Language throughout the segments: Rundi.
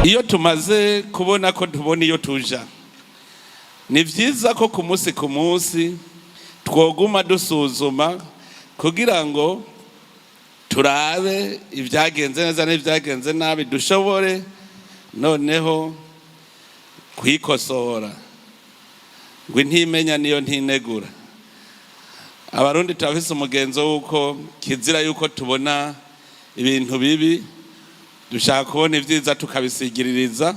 Iyo tumaze kubona ko tubona iyo tuja, ni vyiza ko ku munsi ku munsi twoguma dusuzuma kugira ngo turabe ibyagenze neza n'ibyagenze nabi, dushobore noneho kwikosora. Ngo intimenya niyo ntinegura. Abarundi turafise umugenzo w'uko kizira yuko tubona ibintu bibi, dushaka kubona ibyiza tukabisigiririza.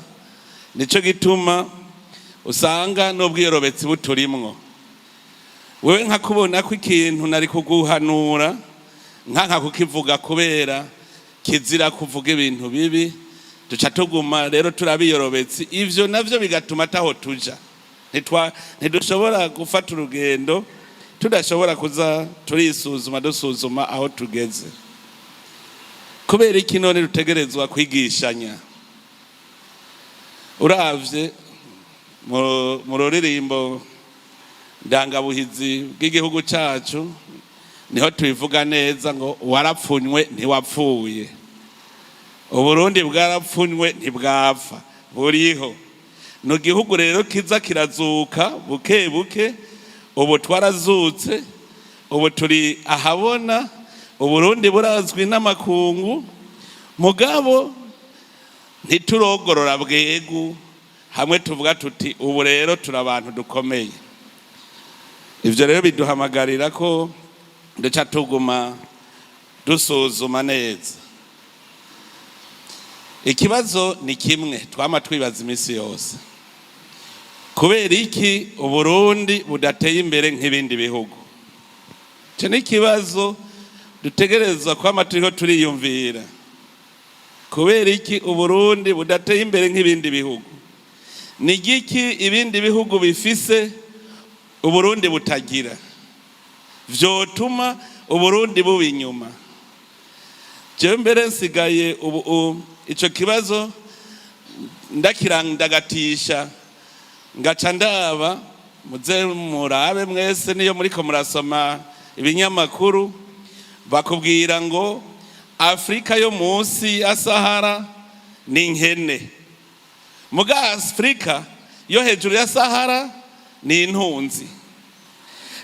Nico gituma usanga n'ubwiyorobetsi buturimwo. Wewe nka kubona ko ikintu nari kuguhanura, nkanka kukivuga kubera kizira kuvuga ibintu bibi. Duca tuguma rero turabiyorobetsi, ivyo navyo bigatuma ataho tuja. Ntidushobora gufata urugendo tudashobora kuza turisuzuma, dusuzuma aho tugeze. Kubera iki none dutegerezwa kwigishanya? Uravye mu ruririmbo ndangabuhizi bw'igihugu cacu, niho tubivuga neza ngo "Warapfunywe ntiwapfuye". Uburundi bwarapfunywe ntibwapfa, buriho. Ni igihugu rero kiza kirazuka buke buke. Ubu twarazutse, ubu turi ahabona, Uburundi burazwi n'amakungu. Mugabo ntiturogorora bwegu hamwe tuvuga tuti ubu rero turi abantu dukomeye. Ivyo rero biduhamagarira ko duca tuguma dusuzuma neza. Ikibazo ni kimwe twama twibaza iminsi yose: kubera iki Uburundi budateye imbere nk'ibindi bihugu? Icyo ni ikibazo dutegerezwa kwama turiko turiyumvira. Kubera iki Uburundi budateye imbere nk'ibindi bihugu? Ni igiki ibindi bihugu bifise Uburundi butagira vyotuma Uburundi buba inyuma? Jewe mbere nsigaye ubu ico kibazo ndakirandagatisha, ngaca ndaba. Muze murabe mwese, niyo muriko murasoma ibinyamakuru, bakubwira ngo Afurika yo munsi ya Sahara ni nkene, muga Afurika yo hejuru ya Sahara ni intunzi.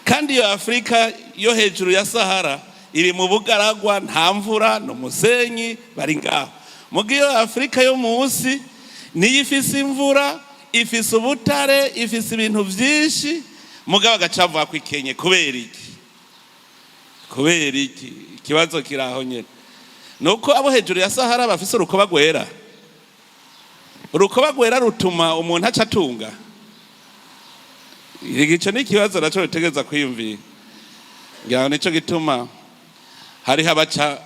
Kandi iyo Afurika yo hejuru ya Sahara iri mu bugaragwa, nta mvura, ni umusenyi, bari ngaho. Muga iyo Afurika yo munsi niyo ifise imvura, ifise ubutare, ifise ibintu vyinshi, mugabo agaca avuga ko ikenye. Kubera iki? Kubera iki? Ikibazo kiri aho nyene. Nuko abo hejuru ya Sahara bafise urukoba rwera. Urukoba rwera rutuma umuntu aca atunga. Igico ni ikibazo naco bitegereza kwiyumvira. Ngira ngo nico gituma hariho abaca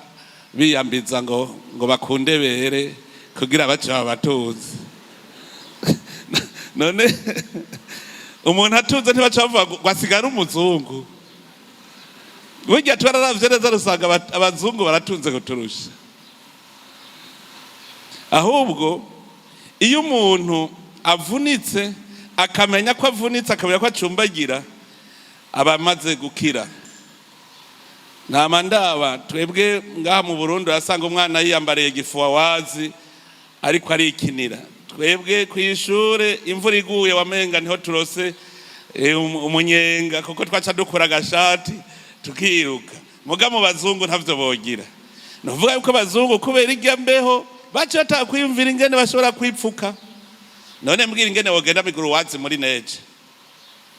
biyambiza ngo bakunde bere kugira bace babatuze. None umuntu atunze ntibaca bavuga ngo asigare umuzungu? Burya twararavye neza, rusanga abazungu baratunze kuturusha. Ahubwo iyo umuntu avunitse, akamenya ko avunitse, akamenya ko acumbagira, aba amaze gukira. Ntama ndaba twebwe ngaha mu Burundi, urasanga umwana yiyambariye gifuwa wazi ariko arikinira. Twebwe ku ishure, imvura iguye wamenga niho turose umunyenga, kuko twaca dukora agashati tukiruka. Muga mu bazungu ntavyo bogira. Ni ukuvuga yuko abazungu, kubera irya mbeho, baca batakwiyumvira ingene bashobora kwipfuka. None mbwira ingene wogenda miguru wazi muri neje,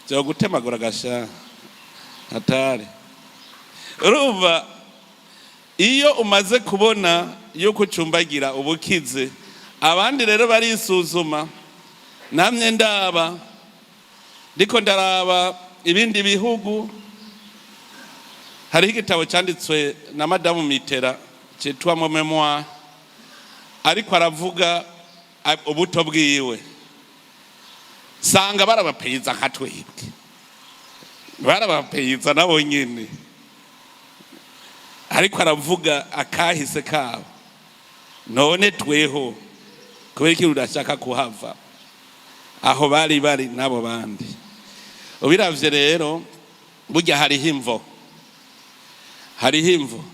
vyogutemagura agasha hatari. Urumva, iyo umaze kubona yuko ucumbagira, ubukize. Abandi rero barisuzuma. Namye ndaba, ndiko ndaraba ibindi bihugu. Hariho igitabo cyanditswe na madamu Mitterrand cyitwa Mon Mémoire, ariko aravuga ubuto bwiwe. Sanga barabapeyiza nka twebwe, barabapeyiza nabo nyene, ariko aravuga akahise kabo. None tweho kubera iki udashaka kuhava aho bari bari n'abo bandi? Ubiravye rero, burya hariho imvo, hariho imvo.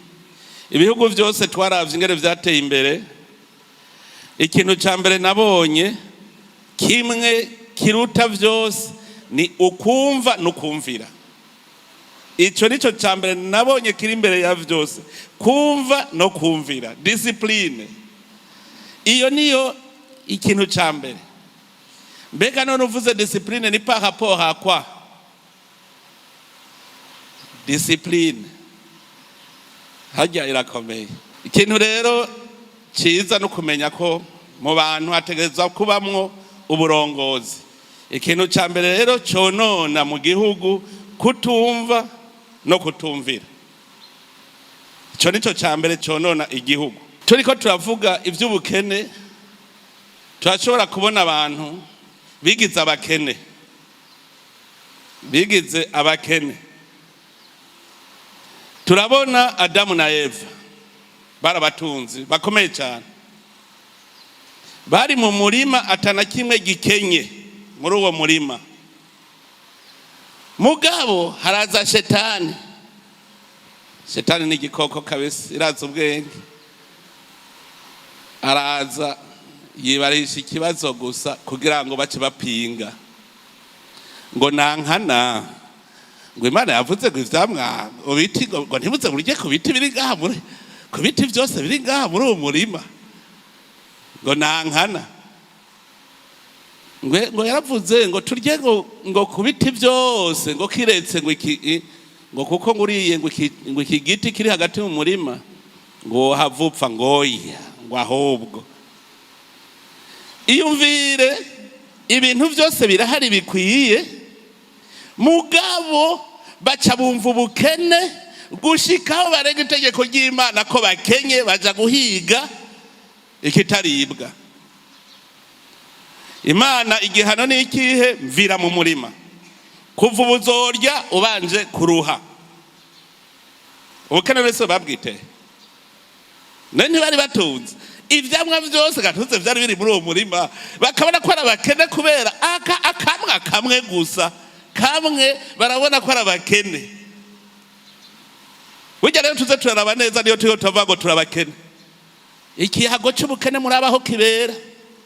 Ibihugu byose twaravye ingene vyateye imbere. Ikintu cya mbere nabonye kimwe kiruta byose ni ukumva n'ukumvira. Icyo nicyo cya mbere nabonye kiri imbere ya byose, kumva no kumvira, discipline. Iyo niyo ikintu cya mbere. Mbega none uvuze discipline ni par rapport à quoi? Discipline hajya irakomeye. Ikintu rero cyiza no kumenya ko mu bantu hategerezwa kubamwo uburongozi. Ikintu cya mbere rero conona mu gihugu, kutumva no kutumvira, icyo nicyo cya mbere conona igihugu. Turiko turavuga iby'ubukene, turashobora kubona abantu bigize abakene, bigize abakene. Turabona Adamu na Eva, barabatunzi bakomeye cyane, bari mu murima atana kimwe gikenye muri uwo murima. Mugabo haraza Shetani. Shetani ni igikoko kabisa, iraza ubwenge. Araza yibarisha ikibazo gusa kugira ngo bace bapinga ngo nankana, ngo Imana yavuze ngo ivyamwa ngo biti ngo ntibuze murye ku biti biri ngaha, muri ku biti byose biri ngaha muri uwo murima. Ngo nankana ngo yaravuze ngo turye ngo ku biti byose, ngo kiretse ngo iki, ngo kuko ngo uriye ngo iki giti kiri hagati mu murima ngo havupfa. Ngoya, ngo ahubwo iyumvire, ibintu byose birahari bikwiye, mugabo baca bumva ubukene gushikaho barenga itegeko ry'Imana ko bakenye, baja guhiga ikitaribwa. Imana igihano ni ikihe? Mvira mu murima, kuva ubu uzorya ubanje kuruha. Ubukene wese babwite none ntibari batunze ivyamwa vyose gatunze vyari biri muri uwo murima, bakabona ko ari abakene kubera aka akamwa kamwe gusa kamwe, barabona ko ari abakene. Burya rero tuze turaraba neza, niyo turiho turavuga ngo turabakene. Ikihago c'ubukene murabaho kibera,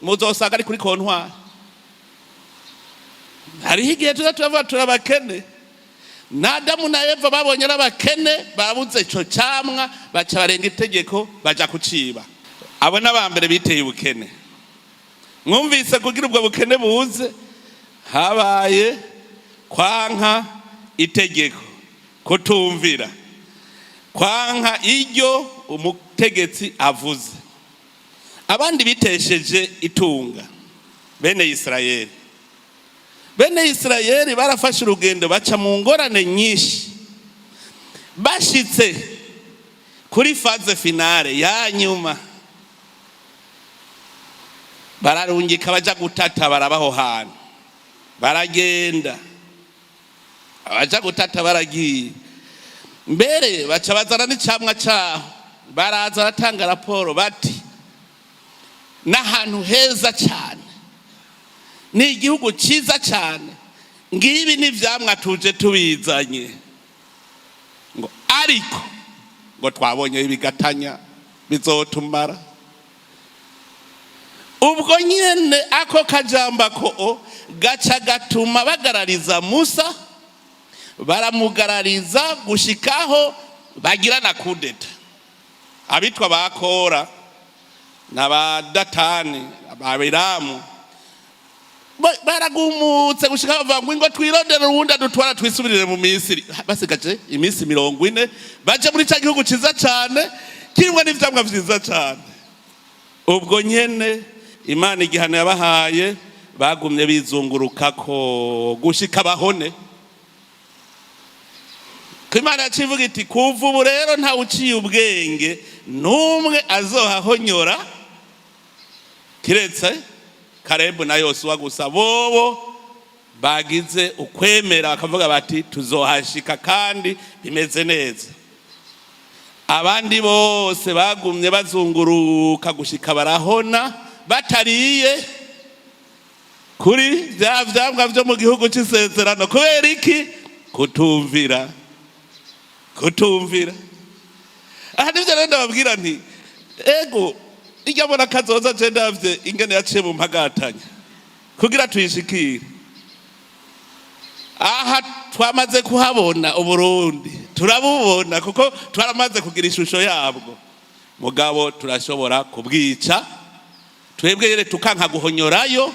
muzosanga ari kuri comptoir. Hariho igihe tuza turavuga turabakene. Na Adamu na Eva babonye ari abakene, babuze ico camwa, baca barenga itegeko, baja kuciba. Abo n'abambere biteye ubukene. Mwumvise, kugira ubwo bukene buze habaye kwanka itegeko, kutumvira, kwanka iryo umutegetsi avuze. Abandi bitesheje itunga, bene Isirayeli. Bene Isirayeli barafashe urugendo, baca mu ngorane nyinshi, bashitse kuri phase finale ya nyuma, bararungika baja gutata, barabaho hantu baragenda. Abaja gutata baragiye mbere, baca bazana n'icamwa caho, baraza baratanga raporo bati n'ahantu heza cyane, ni igihugu cyiza cyane, ngibi n'ivyamwa tuje tubizanye. Ngo ariko ngo twabonye ibigatanya bizotumara. Ubwo nyene ako kajamba ko gaca gatuma bagarariza Musa, baramugarariza gushikaho bagira na kudeta. Abitwa ba Kora na ba Datani, Abiramu, baragumutse gushika bavuga ngo twirondere uwundi adutwara, twisubirire mu Misiri. Basigaje iminsi 40 baje muri ca gihugu ciza cane kirimwo n'ivyamwa vyiza cane. Ubwo nyene Imana igihano yabahaye, bagumye bizungurukako gushika bahone ko Imana yaciye iti: "Kuva ubu rero ntawe uciye ubwenge n'umwe azohahonyora kiretse Karebu na Yosuwa gusa." Bobo bagize ukwemera, bakavuga bati tuzohashika kandi bimeze neza. Abandi bose bagumye bazunguruka gushika barahona, batariye kuri bya vyamwa vyo mu gihugu c'isezerano. Kubera iki? Kutumvira, kutumvira. Aha nivyo rero ndababwira nti ego. Irya mbona kazoza je ndavye ingene yaciye mu mpagatanya kugira tuyishikire. Aha twamaze kuhabona Uburundi, turabubona kuko twaramaze kugira ishusho yabwo. Mugabo turashobora kubwica twebwe yere, tukanka guhonyorayo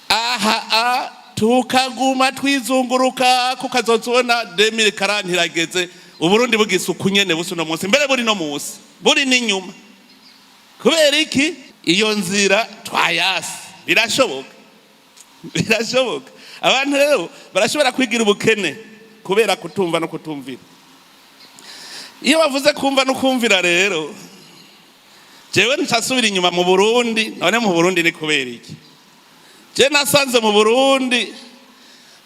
aha a, tukaguma twizunguruka, kukazoza ubona 2040 irageze, Uburundi bugise uku nyene busa uno munsi, mbere buri no munsi buri n'inyuma. Kubera iki? Iyo nzira twayasi. Birashoboka, birashoboka. Abantu rero barashobora kwigira ubukene kubera kutumva no kutumvira. Iyo bavuze kumva no kumvira rero, jewe ncasubira inyuma mu Burundi. None mu Burundi ni kubera iki? Je nasanze mu Burundi,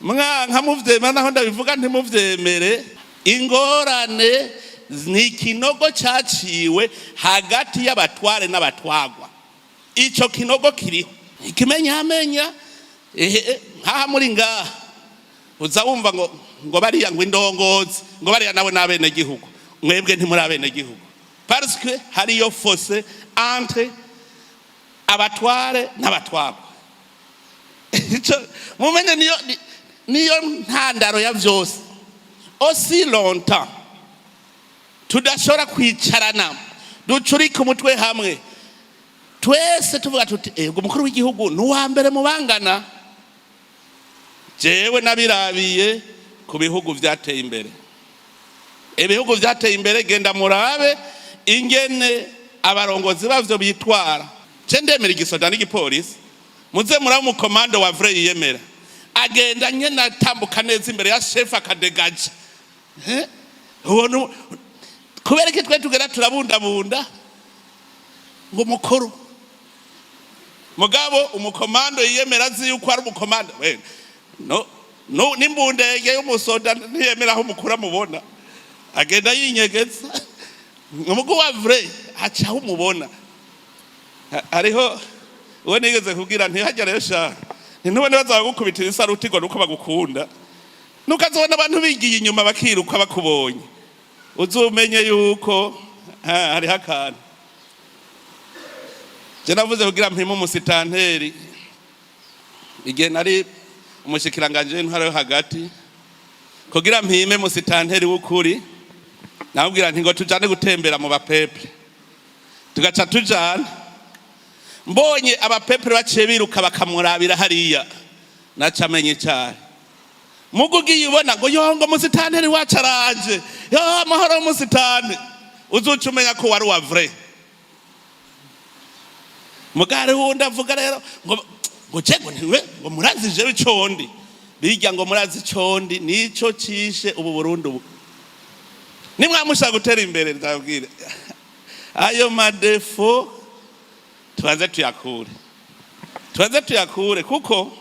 mwanka muvyemera, naho ndabivuga ntimuvyemere, ingorane ni ikinogo caciwe hagati y'abatware n'abatwagwa. Ico kinogo kiriho ikimenyamenya. Ehe, nkaha muri ngaha uza wumva ngo bariya ngo indongozi, ngo bariya nabo n'abenegihugu, mwebwe ntimuri abenegihugu, parce que hariyo fossé entre abatware n'abatwagwa. Ico mumenye, niyo ntandaro ya vyose. Aussi longtemps tudashobora kwicarana, ducurike umutwe hamwe twese, tuvuga tuti: "Ego, umukuru w'igihugu ni uwa mbere mu bangana." Jewe nabirabiye ku bihugu vyateye imbere. Ibihugu vyateye imbere, genda murabe ingene abarongozi bavyo bitwara. Je ndemera igisoda n'igipolisi. Muze murabe umukomando wa vrai yiyemera, agenda nyene atambuka neza imbere ya chef, akadegaja. Eh? Ubona kubera ko twe tugera turabundabunda ngo umukuru. Mugabo umukomando yiyemera, azi yuko ari umukomando. We, no no n'imbundege y'umusoda ntiyemera aho umukuru amubona, agenda yinyegeza. Umugu wa vrai aca aho umubona. Hariho uwo nigeze kubwira, ntihajya rero sha, ntibone bazabagukubitira isaruti ngo nuko bagukunda. Nukazobona abantu bigiye inyuma bakiruka bakubonye, uzumenye yuko hariho akantu. Je navuze kugira mpime umusitanteri igihe nari umushikiranganje w'intwaro yo hagati, kugira mpime musitanteri w'ukuri, namubwira nti: "Ngo tujane gutembera mu bapeuple." Tugaca tujana, mbonye abapeuple baciye biruka bakamurabira hariya, naca amenye icyaha. Mugo ugiye ubona ngo yongo musitanteri wacu araje, yo amahoro musitante, uzuca umenya ko wari uwa vrai. Mugare wundi avuga rero ngo je ngo ntiwe ngo murazi jewe icondi bijya, ngo murazi icondi, nico cishe ubu Burundi. Ubu nimwamushaka gutera imbere, ndabwire ayo madéfauts tubanze tuyakure, tubanze tuyakure, kuko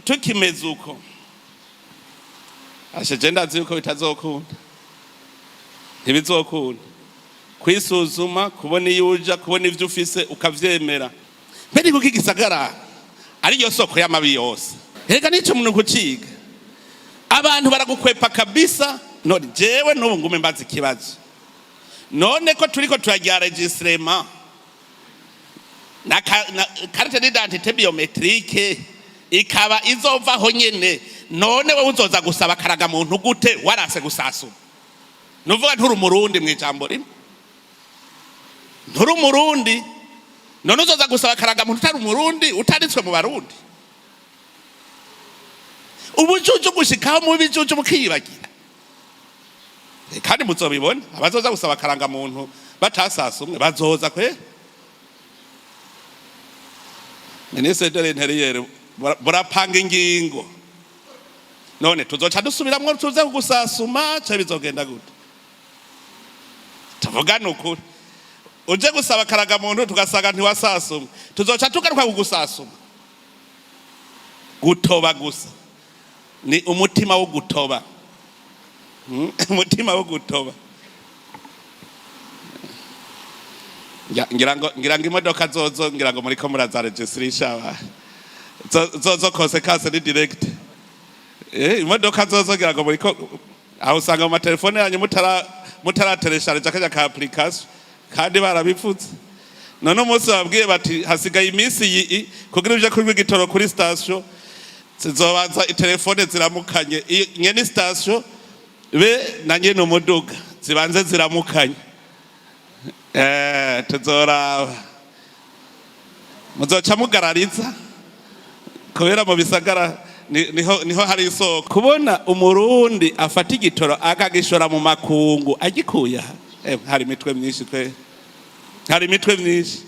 tukimeze uko asheje, ndazi yuko bitazokunda, ntibizokunda. Kwisuzuma, kubona iyo uja, kubona ivyo ufise ukavyemera. Mbere kuko igisagara ariyo soko y'amabi yose. Reka nico umuntu kuciga, abantu baragukwepa kabisa. None jewe n'ubu ngume mbaza ikibazo: none ko turiko turagira enregistrement na carte d'identité biométrique ikaba izovaho nyene, none wewe uzoza gusaba akaragamuntu gute warase gusasuma? Nuvuga nturi Umurundi, mu ijambo rimwe nturi Umurundi. None uzoza gusaba akaragamuntu utari Umurundi, utanditswe mu Barundi? Ubujuju gushikaho mu bijuju mukiyibagira. Kandi muzobibona, abazoza gusaba akarangamuntu batasasa umwe bazoza kwe. Ministre de l'Intérieur, burapanga ingingo. None tuzoca dusubiramwo tuze kugusasuma, ca bizogenda gute? Tuvugane ukuri, uje gusaba akaragamuntu tugasanga ntiwasasumwe, tuzoca tugaruka kugusasuma? Gutoba gusa ni umutima wo gutoba. Umutima wo gutoba. Ngira ngo imodoka zozo, ngira ngo muriko murazaregistrisha zozo, conséquence ni direct. Imodoka zozo ngira ngo muriko aho usanga mu matelefone yanyu mutaratereshaje kajya ka application. Kandi barabivutse. None umunsi babwiye bati hasigaye iminsi iyi kugira uje kunywa igitoro kuri station, zizobanza itelefone ziramukanye, nyene station be na nyene umuduga zibanze ziramukanye. Tuzoraba muzoca mugarariza, kubera mu bisagara niho hari isoko. Kubona Umurundi afata igitoro akagishora mu makungu agikuye aha, hari imitwe myinshi kwe, hari imitwe myinshi.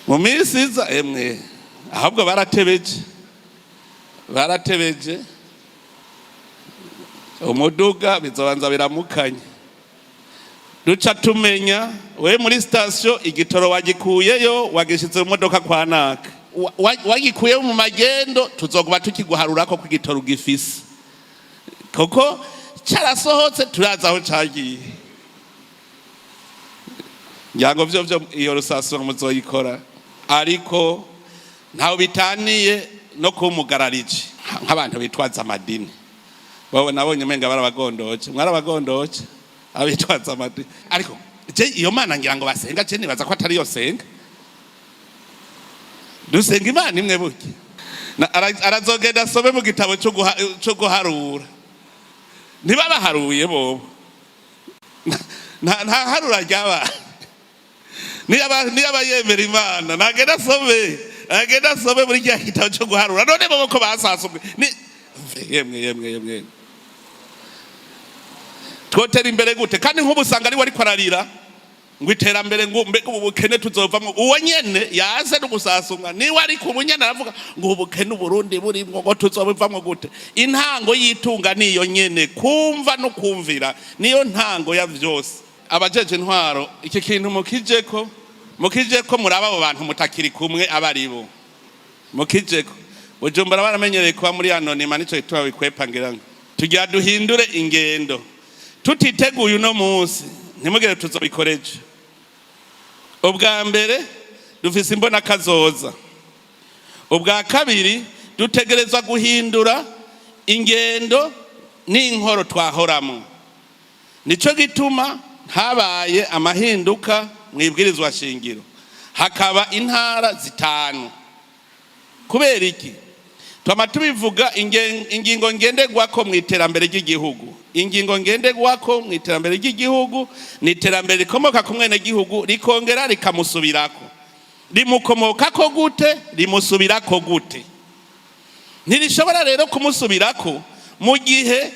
Mu minsi iza, emwe, ahubwo baratebeje, baratebeje. Umuduga bizobanza biramukanye, duca tumenya we muri sitasiyo igitoro wagikuyeyo, wagishyize mu modoka kwa naka. Wagikuyeyo mu magendo, tuzoguma tukiguharurako ko igitoro gifise, kuko carasohotse, turazi aho cagiye. Ngira ngo vyo iyo rusasuro muzoyikora, ariko ntawe bitaniye no kumugararije nk'abantu bitwaza amadini. Wowe nabonye umenga barabagondoje, mwarabagondoje abitwaza amadini. Ariko je iyo mana ngira ngo basenga, je nibaza ko atari yo senga. Dusenga Imana imwe burya. Arazogenda asome mu gitabo cyo guharura. Ntibabaharuye bobo, nta harura ryabaye. Niyaba yemera Imana, nagenda asome, agenda asome muri rya gitabo cyo guharura. None bobo ko basasumwe ni yemwe, yemwe, yemwe, twotera imbere gute? Kandi nk'ubu usanga ariwe ariko ararira ngo iterambere, ngo mbega ubu bukene tuzovamwo. Uwo nyene yaze no gusasumwa niwe, ariko ubu nyene aravuga ngo ubukene Uburundi burimwo, ngo tuzobivamwo gute? Intango y'itunga niyo nyene, kumva no kumvira niyo ntango ya vyose. Abajeje intwaro, iki kintu mukijeko, mukijeko, muraba abo bantu mutakiri kumwe abaribo, mukijeko. Bujumbura baramenyereye kuba muri anonymat, nico gituma bikwepa. Ngira ngo tugira duhindure ingendo. Tutiteguye uno munsi, ntimugire tuzobikoreje. Ubwa mbere, dufise imbona kazoza. Ubwa kabiri, dutegerezwa guhindura ingendo n'inkoro twahoramo. Nico gituma habaye amahinduka mu ibwirizwa shingiro, hakaba intara 5. Kubera iki? Twama tubivuga, ingingo ngenderwako mu iterambere ry'igihugu. Ingingo ngenderwako mu iterambere ry'igihugu ni iterambere rikomoka ku mwenegihugu, rikongera rikamusubirako. Rimukomokako gute? Rimusubirako gute? Ntirishobora rero kumusubirako mu gihe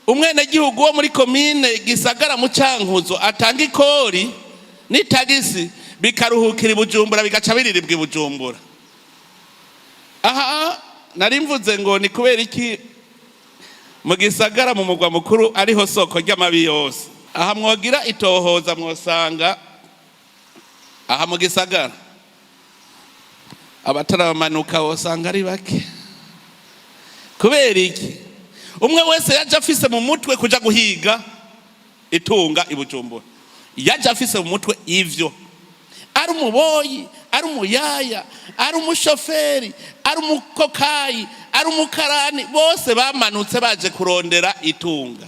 umwenegihugu wo muri komine Gisagara mu Cankuzo atanga ikori n'itagisi, bikaruhukira i Bujumbura, bigaca biriribwa i Bujumbura. Aha nari mvuze ngo ni kubera iki mu gisagara, mu mugwa mukuru, ariho soko ry'amabi yose? Aha mwogira itohoza, mwosanga aha mu gisagara abatarabamanuka wosanga ari bake. Kubera iki? Umwe wese yaje afise mu mutwe kuja guhiga itunga i Bujumbura. Yaje afise mu mutwe ivyo, ari umuboyi, ari umuyaya, ari umushoferi, ari umukokayi, ari umukarani, bose bamanutse baje kurondera itunga,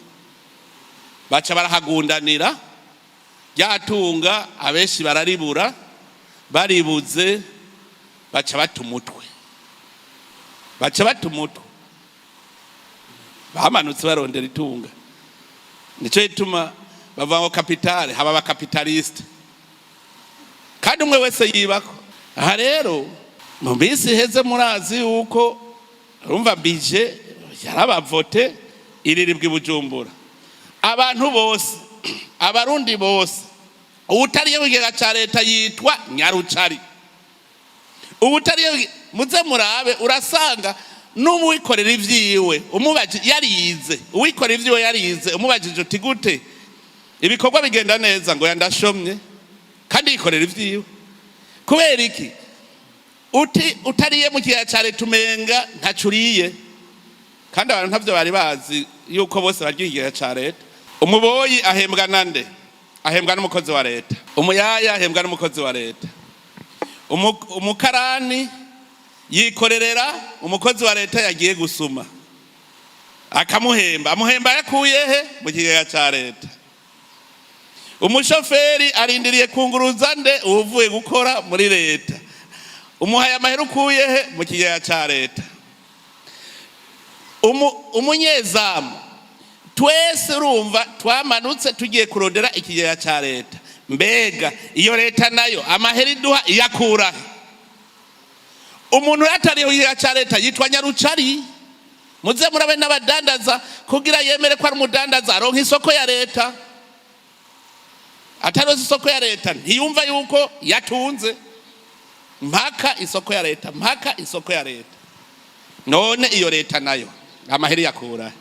baca barahagundanira rya tunga. Abenshi bararibura. Baribuze, baca bata umutwe, baca bata umutwe. Bamanutse barondera itunga. Nico gituma bavuga ngo capitale haba aba capitalistes, kandi umwe wese yibako. Aha rero mu minsi iheze, murazi yuko urumva budget yarabavote, iriribwa i Bujumbura. Abantu bose, Abarundi bose, uwutariye mu kigega ca leta yitwa nyarucari. Uwutariye, muze murabe, urasanga n'uwikorera ivyiwe umubaji yarize, uwikorera ivyiwe yarize, umubajije uti gute ibikorwa bigenda neza, ngo yandashomye, kandi yikorera ivyiwe. Kubera iki? Uti utariye mu kigega ca leta umenga ntaco uriye. Kandi abantu ntavyo bari bazi yuko bose barya ikigega ca leta. Umuboyi ahembwa nande? Ahembwa n'umukozi wa leta. Umuyaya ahembwa n'umukozi wa leta. Umukarani yikorerera umukozi wa leta yagiye gusuma, akamuhemba. Amuhemba yakuye he? Mu kigega ca leta. Umushoferi arindiriye kunguruza nde? Uvuye gukora muri leta. Umuhaye amahera ukuye he? Mu kigega ca leta. Umunyezamu, twese urumva twamanutse tugiye kurondera ikigega ca leta. Mbega iyo leta nayo amahera iduha iyakura he? Umuntu yatariye ikigega ca leta yitwa nyarucari. Muze murabe n'abadandaza, kugira yemere ko ari umudandaza aronka isoko ya leta. Ataronse isoko ya leta ntiyumva yuko yatunze. Mpaka isoko ya leta, mpaka isoko ya leta. None iyo leta nayo amahera yakura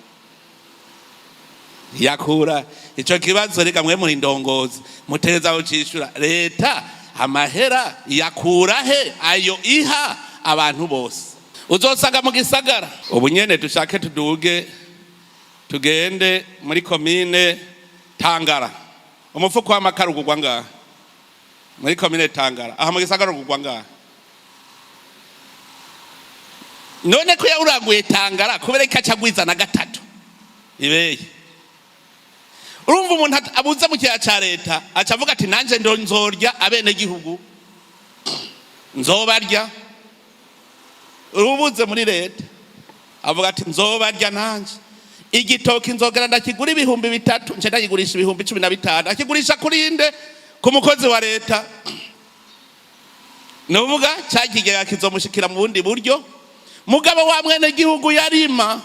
yakura? Ico kibazo reka mwe muri ndongozi mutereza gucishura. Leta amahera yakura he ayo iha abantu bose? Uzosanga mu gisagara ubu nyene dushake tuduge tugende muri komine Tangara, umufuko w'amakara ugurwa ngaha muri komine Tangara, aha mu gisagara ugurwa ngaha. None ko yawuranguye Tangara, kubera ko aca agwiza na gatatu ibeye? Urumva umuntu abuze mu kigega ca leta aca avuga ati: "Nanje nzorya abenegihugu, nzobarya." Urubuze muri leta avuga ati: "Nzobarya nanje igitoki, nzogera ndakigura 3000, nce ndakigurisha 15,000." Akigurisha kuri nde? Ku mukozi wa leta. Nuvuga ca kigega kizomushikira mu bundi buryo, mugabo wa mwene gihugu yarima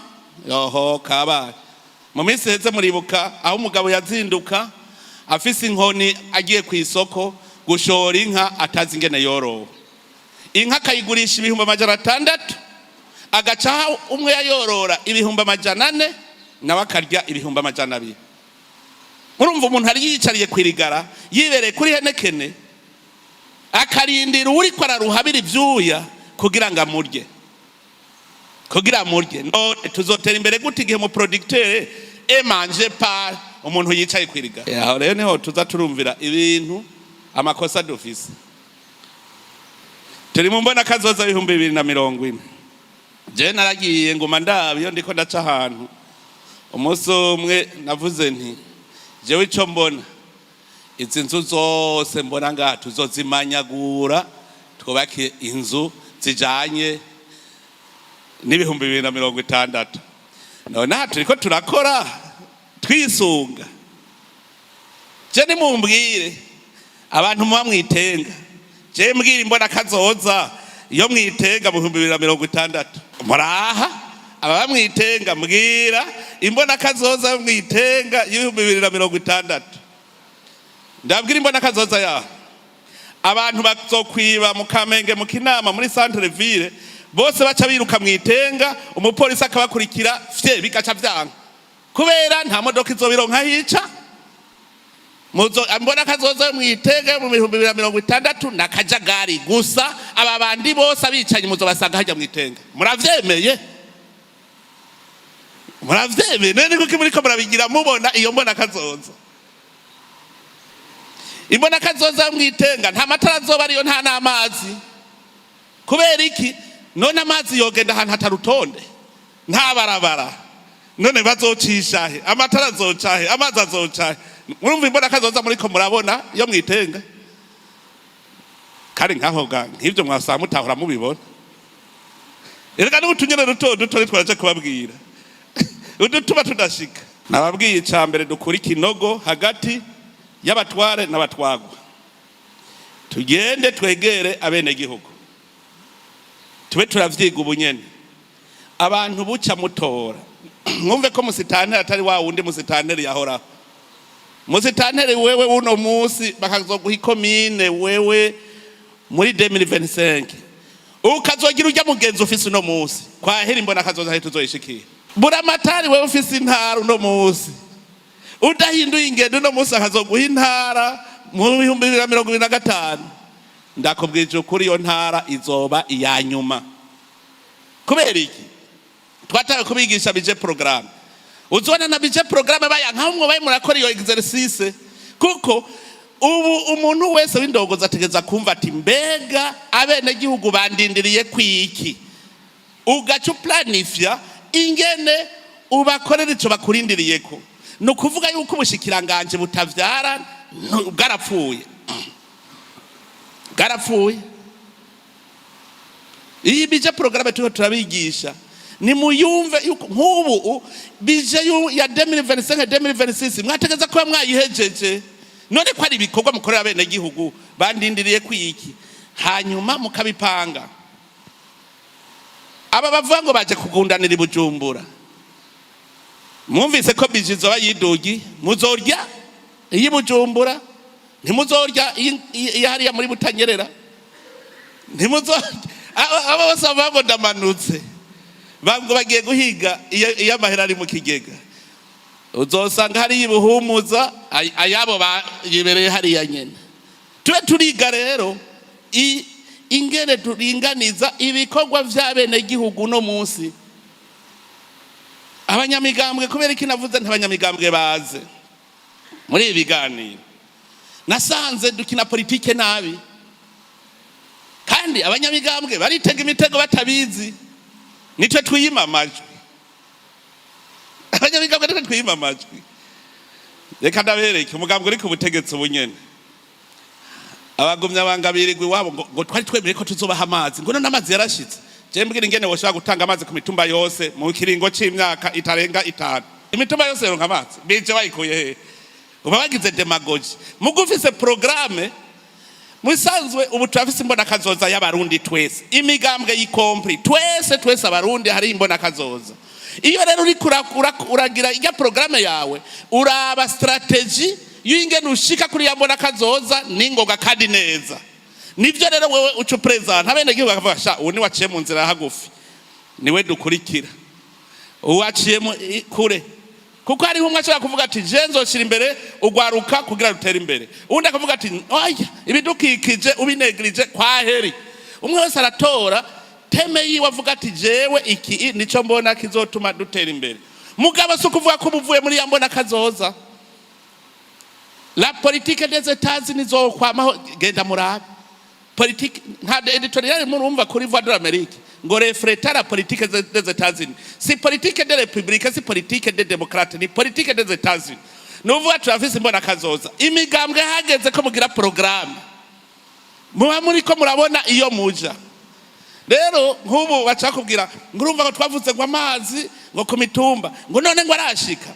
yoho kabaye. Mu minsi iheze muribuka aho umugabo yazinduka afise inkoni agiye ku isoko gushora inka, atazi ingene yorowe inka, akayigurisha 600,000, agacaho umwe yayorora 400,000, nawe akarya 200,000. Murumva umuntu ari yiyicariye kwirigara, yibereye kuri Heineken, akarindira uwuriko araruha abira ivyuya kugira ngo amurye, kugira amurye. None tuzotera imbere gute igihe mu producteur est mangé par umuntu yicaye kwirigara? Aho rero niho tuza turumvira ibintu, amakosa dufise. Turi mu mbona kazoza 2040. Je naragiye nguma ndaba iyo ndiko ndaca ahantu. Umunsi umwe navuze nti: "Jewe ico mbona, izi nzu zose mbona ngaha tuzozimanyagura, twubake inzu zijanye n'2060." None aha turiko turakora twisunga? Je nimumbwire, abantu muba mwitenga, je mbwira imbona kazoza iyo mwitenga mu 2060. Muraha ababa mwitenga, mbwira imbona kazoza yo mwitenga y'2060. Ndabwira imbona kazoza yaho: abantu bazokwiba mu Kamenge, mu Kinama, muri centre ville, bose baca biruka mwitenga, umupolisi akabakurikira fye, bigaca vyanka kubera nta modoka izobironka hica. Muzo mbona kazoza mwitege mu 2060 na kajagari gusa. Aba bandi bose abicanyi muzobasanga hajya mwitenga. Muravyemeye? Muravyemeye? None kuki muriko murabigira mubona iyo mbona kazoza? Imbona kazoza mwitenga nta matara azoba ariyo, nta n'amazi. Kubera iki? None amazi yogenda ahantu hatarutonde, nta barabara? None bazocisha he? Amatara azoca he? Amazi azoca he? Murumva imbona kazoza muriko murabona iyo mwitenga? Kandi nkaho ga nk'ivyo mwasanga mutahora mubibona. Erega n'utunyene duto duto twaraje kubabwira udutuma tudashika. Nababwiye ica mbere: dukura ikinogo hagati y'abatware n'abatwagwa, tugende twegere abenegihugu, tube turavyiga ubunyene. Abantu buca mutora, mwumve ko musitanteri atari wa wundi musitanteri yahoraho. Musitanteri wewe uno musi bakazoguha ikomine wewe muri 2025, ukazogira urya mugenzi ufise uno musi, kwahera imbona kazoza aho tuzoyishikira. Buramatari wewe ufise intara uno musi, udahinduye ingendo uno musi akazoguha intara mu 2025, ndakubwije ukuri, iyo ntara izoba iya nyuma. Kubera iki? Twatawe kubigisha budget programme. Uzobona na budget programme baya nkaho mwobaye murakora iyo exercice, kuko ubu umuntu wese w'indongozi ategeza kumva ati: "Mbega abenegihugu bandindiriye kwiki?" Ugaca uplanifya ingene ubakorera ico bakurindiriyeko. Ni ukuvuga yuko ubushikiranganje butavyara Bwarapfuye, bwarapfuye. Iyi budget programme turiko turabigisha, nimuyumve yuko nk'ubu budget ya 2025 2026 mwategeza kuba mwayihejeje. None ko ari ibikorwa mukorera bene gihugu, bandindiriye kwiki? Hanyuma mukabipanga. Aba bavuga ngo baje kugundanira i Bujumbura, mwumvise ko budget izoba yidugi. Muzorya iyi Bujumbura, ntimuzorya iyi hariya muri Butanyerera, ntimuzorya. Abo bose bavuga ngo ndamanutse, ngo bagiye guhiga iyo amahera ari mu kigega, uzosanga hariya ibuhumuza ayabo bayibereye hariya nyene. Tube turiga rero ingene turinganiza ibikorwa vy'abenegihugu no munsi. Abanyamigambwe, kubera iki navuze nti abanyamigambwe baze muri ibi biganiro? Nasanze dukina politike nabi, kandi abanyamigambwe baritega imitego batabizi. Nitwe twiyima amajwi, abanyamigambwe nitwe twiyima amajwi. Reka ndabereke umugambwe uri ku butegetsi ubu nyene. Abagumya banga birirwa iwabo ngo twari twemeye ko tuzobaha amazi, ngo none amazi yarashitse. Je mbwira ingene woshobora gutanga amazi ku mitumba yose mu kiringo c'imyaka itarenga 5, imitumba yose yoronka amazi. Bije bayikuye hehe? Uba bagize démagogie. Muga ufise programme musanzwe, ubu turafise imbonakazoza y'Abarundi twese, imigambwe y compris, twese twese Abarundi hari imbonakazoza. Iyo rero uriko uragira ijya programme yawe, uraba stratégie y'ingene ushika kuri ya mbonakazoza n'ingoga kandi neza. Nivyo rero wewe uca uprésenta, abenegihugu bakavuga: "Sha, ubu ni waciye mu nzira ya hagufi, niwe dukurikira." Uwaciye kure, kuko hariho umwe ashobora kuvuga ati: "Je nzoshira imbere ugwaruka kugira rutere imbere." Uwundi akavuga ati: "Oya, ibidukikije ubinegirije kwaheri." Umwe wese aratora thème yiwe, avuga ati: "Jewe iki nico mbona kizotuma dutera imbere." Mugabo si ukuvuga ko uba uvuye muri ya mbona kazoza. La politique des États-Unis izokwamaho. Genda murabe politique nka éditorial murumva kuri Voix de l'Amérique ngo refléter la politique des États-Unis. Si politique des républicains, si politique des démocrates, ni politique des États-Unis. Nuvuga turafise imbona kazoza. Imigambwe, hageze ko mugira programme, muba muriko murabona iyo muja. Rero nk'ubu baca kubwira ngo urumva ngo twavuze ngo amazi ngo ku mitumba, ngo none ngo arashika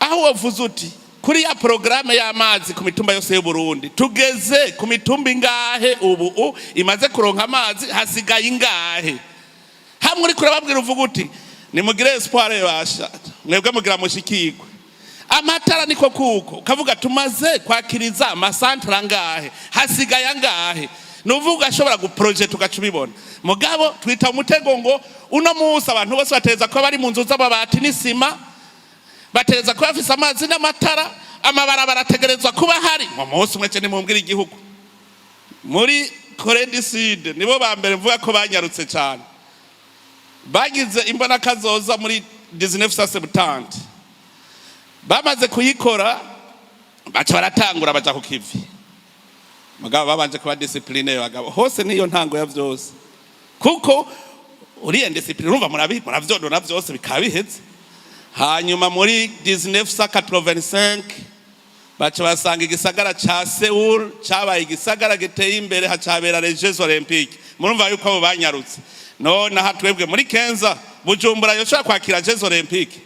aho. Wavuze uti: "Kuri ya programme y'amazi ku mitumba yose y'u Burundi, tugeze ku mitumba ingahe ubu imaze kuronka amazi? Hasigaye ingahe?" Hamwe uriko urababwira, uvuga uti: "Nimugire espoir, basha mwebwe mugira mushikirwe." Amatara niko kuko ukavuga: "Tumaze kwakiriza amasantere angahe? Hasigaye angahe?" Nuvuga ashobora guprojeter, ugaca ubibona. Mugabo twita umutego ngo uno munsi abantu bose bateza kuba bari mu nzu z'amabati n'isima, batereza kuba bafise amazi n'amatara, amabarabara ategerezwa kuba hari mu munsi umwe. Cyane mumbwira igihugu muri Corée du Sud, nibo ba mbere mvuga ko banyarutse cyane. Bagize imbonakazoza muri 1970, bamaze kuyikora baca baratangura baja ku kivi. Mugabo babanje kuba discipline bagabo hose, niyo ntango ya vyose, kuko uriya discipline urumva muravyonona vyose bikaba biheze. Hanyuma muri 1985 baca basanga igisagara ca Seoul cabaye igisagara giteye imbere, hacabera les Jeux Olympiques. Murumva yuko abo banyarutse. None aha twebwe muri Kenza, Bujumbura yoshobora kwakira Jeux Olympiques?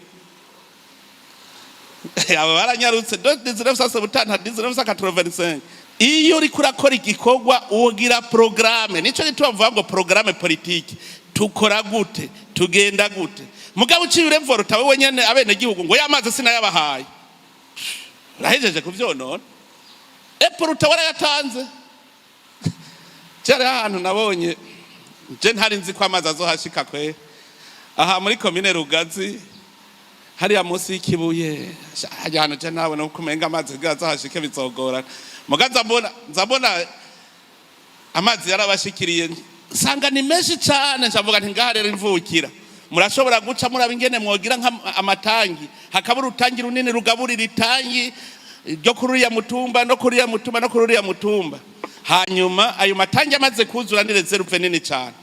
Abo baranyarutse do 1970, 1985. Iyo uriko urakora igikorwa, ugira programme. Nico gituma mvuga ngo programme politique, tukora gute, tugenda gute? Mugabo uciye uremvorota wewe nyene abenegihugu ngo y'amazi sinayabahaye, urahejeje kuvyonona. Eporuta warayatanze. Cyari ahantu nabonye, je ntari nzi ko amazi azohashika kwe, aha muri komine Rugazi, hariya munsi y'ikibuye, hajya ahantu je nabona uko umenga amazi kugira azohashike bizogorana. Muga nzabona amazi yarabashikiriye, nsanga ni menshi cane. Ncavuga nti: "Ngaha rero imvukira murashobora guca muraba ingene mwogira nk'amatangi, hakaba urutangi runini rugaburira itangi ryo kuri uriya mutumba no kuri uriya mutumba no kuri uriya mutumba." Hanyuma ayo matangi amaze kuzura, ni réserve nini cyane.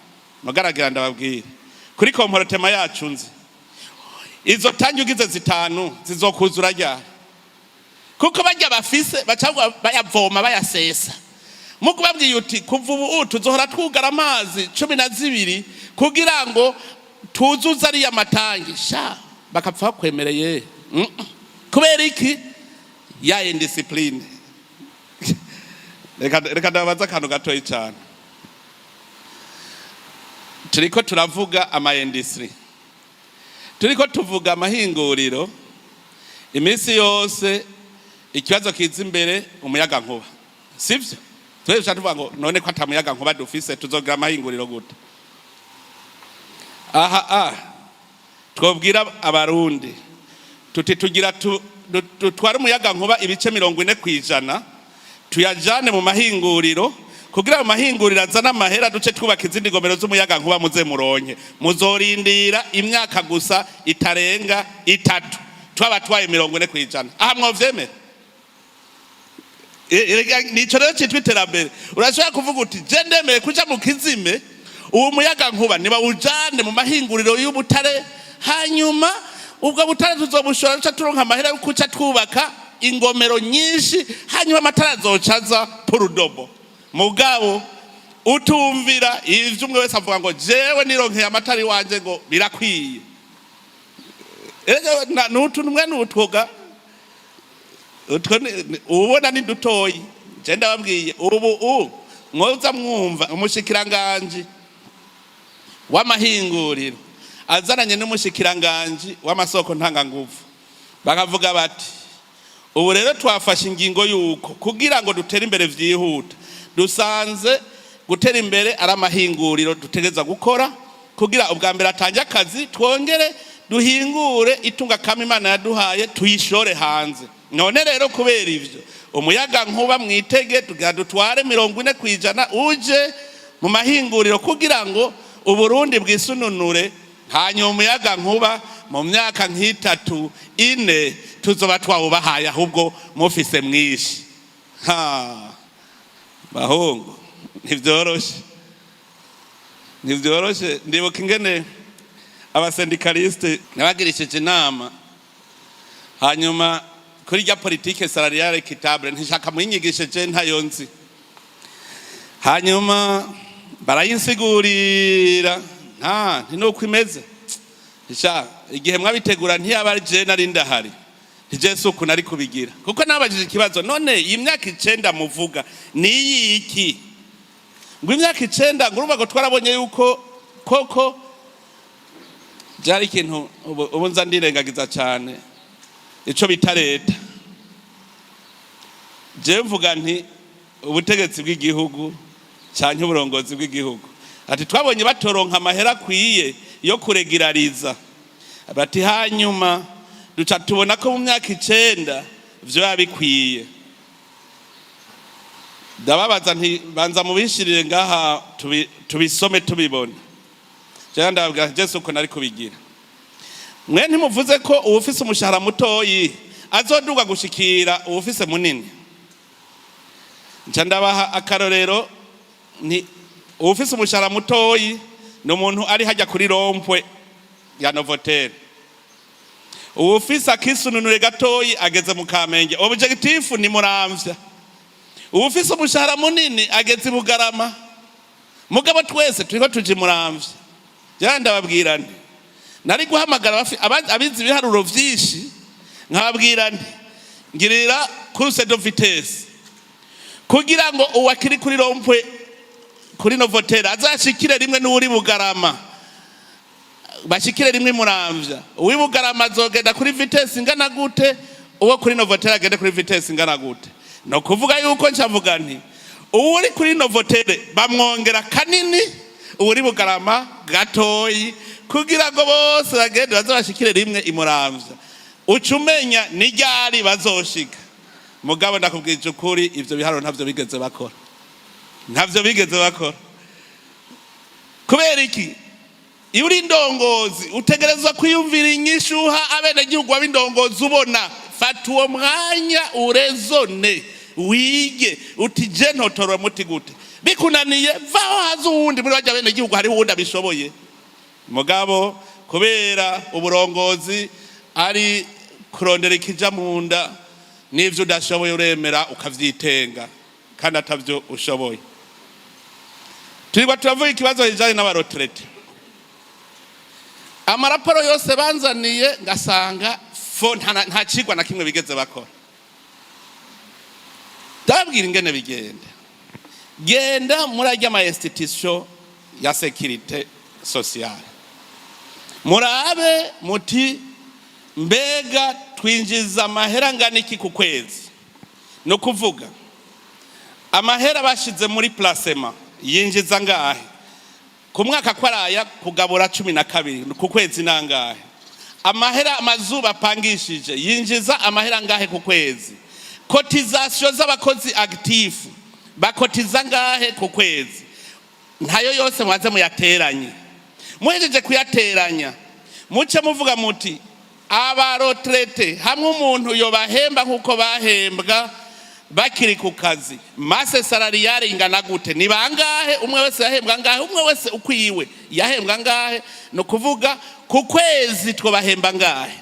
Mugaragira ndababwire kuri comportement yacu nzi, izo tangi ugize zitanu zizokuzura ryari? Kuko barya bafise baca bayavoma, bayasesa. Mu kubabwiye uti kuva ubu tuzohora twugara amazi 12 kugira ngo tuzuze ariya matangi sha, bakapfa bakwemereye. Kubera iki? Ya indiscipline. Reka ndabaza akantu gatoyi cyane. Turiko turavuga ama industries, turiko tuvuga amahinguriro. Iminsi yose ikibazo kiza imbere, umuyaga nkuba, sivyo? Twese tuvuga ngo none ko atamuyaga nkuba dufise, tuzogira amahinguriro gute? Aha twobwira Abarundi tuti tugira dutware umuyaga nkuba ibice 40% tuyajane mu mahinguriro, kugira mu mahinguriro azane amahera, duce twubaka izindi ngomero z'umuyaga nkuba, muze muronke. Muzorindira imyaka gusa itarenga 3, twaba twaye 40%. Aha mwovyemera? Erega nico rero citwa iterambere. Urashobora kuvuga uti je ndemeye kuja mu kizime, uwo muyaga nkuba niba ujane mu mahinguriro y'ubutare, hanyuma ubwo butare tuzobushora, duca turonka amahera yo kuca twubaka ingomero nyinshi, hanyuma amatara azoca aza purudobo. Mugabo utumvira ivyo, umwe wese avuga ngo jewe nironkeye amatara iwanje, ngo birakwiye. Erega n'utuntu mwe n'utwoga utwo ubona ni dutoyi. Je ndababwiye, ubu mwoza mwumva umushikiranganji w'amahinguriro azananye n'umushikiranganji w'amasoko ntanganguvu, bakavuga bati ubu rero twafashe ingingo y'uko kugira ngo dutere imbere vyihuta, dusanze gutera imbere ari amahinguriro dutegereza gukora, kugira ubwa mbere atange akazi, twongere duhingure itunga kama Imana yaduhaye, tuyishore hanze. None rero kubera ivyo, umuyaga nkuba mwitege tugira dutware 40% uje mu mahinguriro, kugira ngo Uburundi bwisununure, hanyuma umuyaga nkuba mu myaka nk'itatu, 4 tuzoba twawubahaye, ahubwo mufise mwinshi. Ha bahungu, ntibyoroshe, ntibyoroshe. Ndibuka ingene aba syndicalistes nabagirishije inama, hanyuma kuri rya politique salariale équitable, ntishaka muyinyigishe, ntayo nzi. Hanyuma barayinsigurira, nta ntinuko imeze. Sha, igihe mwabitegura ntiyaba ari je nari ndahari, ntije si uku nari kubigira. Kuko nabajije ikibazo: none iyi myaka 9 muvuga ni iyiki? Ngo imyaka 9, ngo urumva ngo twarabonye yuko koko byari ikintu. Ubu nza ndirengagiza cyane ico bita leta. Jewe mvuga nti ubutegetsi bw'igihugu canke uburongozi bw'igihugu. Ati twabonye batoronka amahera akwiye yo kuregirariza, bati hanyuma duca tubona ko mu myaka 9 vyoba bikwiye. Ndababaza nti banza mubishirire ngaha tubisome tubibone. Jewe ndababwira, je uko nari kubigira. Mwe ntimuvuze ko uwufise umushahara mutoyi azoduga gushikira uwufise munini? Nca ndabaha akarorero, ni uwufise umushahara mutoyi ni umuntu ari hajya kuri rond-point ya Novotel, uwufise akisununure gatoyi ageze mu Kamenge, objectif ni Muramvya, uwufise umushahara munini ageze i Bugarama. Mugabo twese turiko tuja i Muramvya. Jewe ndababwira nti nari guhamagara abizi ibiharuro vyinshi, nkababwira nti ngirira course de vitesse kugira ngo uwakiri kuri rond-point kuri Novotel azashikire rimwe n'uwuri Bugarama, bashikire rimwe Muramvya. Uw'i Bugarama azogenda kuri vitesse ingana gute? Uwo kuri Novotel agende kuri vitesse ingana gute? No kuvuga yuko ncavuga nti uwuri kuri Novotel bamwongera kanini, uwuri Bugarama gatoyi, kugira ngo bose bagende baze bashikire rimwe imuramvya. Uca umenya ni ryari bazoshika. Mugabo ndakubwije ukuri, ivyo biharuro ntavyo bigeze bakora, ntavyo bigeze bakora. Kubera iki? Iyo uri indongozi utegerezwa kwiyumvira inyishuha abenegihugu b'indongozi ubona. Fata uwo mwanya urezone, wige uti je ntotorora muti gute. Bikunaniye, vaho, haza uwundi. Muri barya benegihugu hariho uwundi abishoboye. Mugabo kubera uburongozi ari kurondera ikija mu nda. N'ivyo udashoboye uremera ukavyitenga kandi atavyo ushoboye. Turigwa turavuga ikibazo kijanye n'aba retraités. Amaraporo yose banzaniye ngasanga fo nta cigwa na kimwe bigeze bakora. Ndababwira ingene bigenda. Genda muri arya ama institution ya sécurité sociale, murabe muti: mbega twinjiza amahera angana iki ku kwezi? Ni ukuvuga amahera bashize muri placement yinjiza ngahe ku mwaka? Ko araya kugabura 12 ku kwezi nangahe? Amahera amazuba apangishije yinjiza amahera ngahe ku kwezi? Cotisations z'abakozi actifs bakotiza ngahe ku kwezi? Ntayo yose mubaze muyateranye. Muhejeje kuyateranya, muce muvuga muti: aba retraités hamwe umuntu yobahemba nk'uko bahembwa bakiri ku kazi, masse salariale ingana gute? Ni bangahe? Umwe wese yahembwa ngahe? Umwe wese ukwiwe yahembwa ngahe? Ni ukuvuga ku kwezi twobahemba ngahe?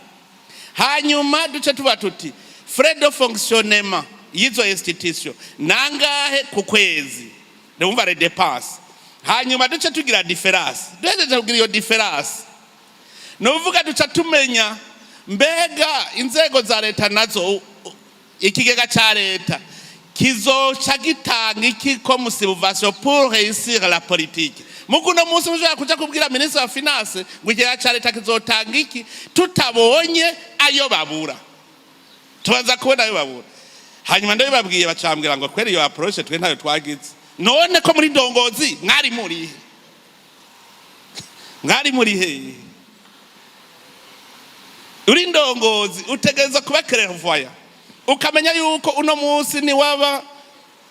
Hanyuma duce tuba tuti: frais de fonctionnement y'izo institution nangahe ku kwezi? Ndumva les dépenses. Hanyuma duce tugira différence. Duhejeje kugira iyo différence, ni ukuvuga duca tumenya mbega inzego za leta nazo, ikigega ca leta kizoca gitanga iki comme subvention pour réussir la politique. Mugu uno munsi mushobora kuja kubwira ministre wa finance ngo ikigega ca leta kizotanga iki, tutabonye ayo babura. Tubanza kubona ayo babura. Hanyuma ndabibabwiye, bacambwira ngo: kwera iyo approche twe ntayo twagize. None ko muri ndongozi, mwari murihe? Mwari muri hehe? Uri ndongozi utegereza kuba clairvoyant, ukamenya yuko uno munsi niwaba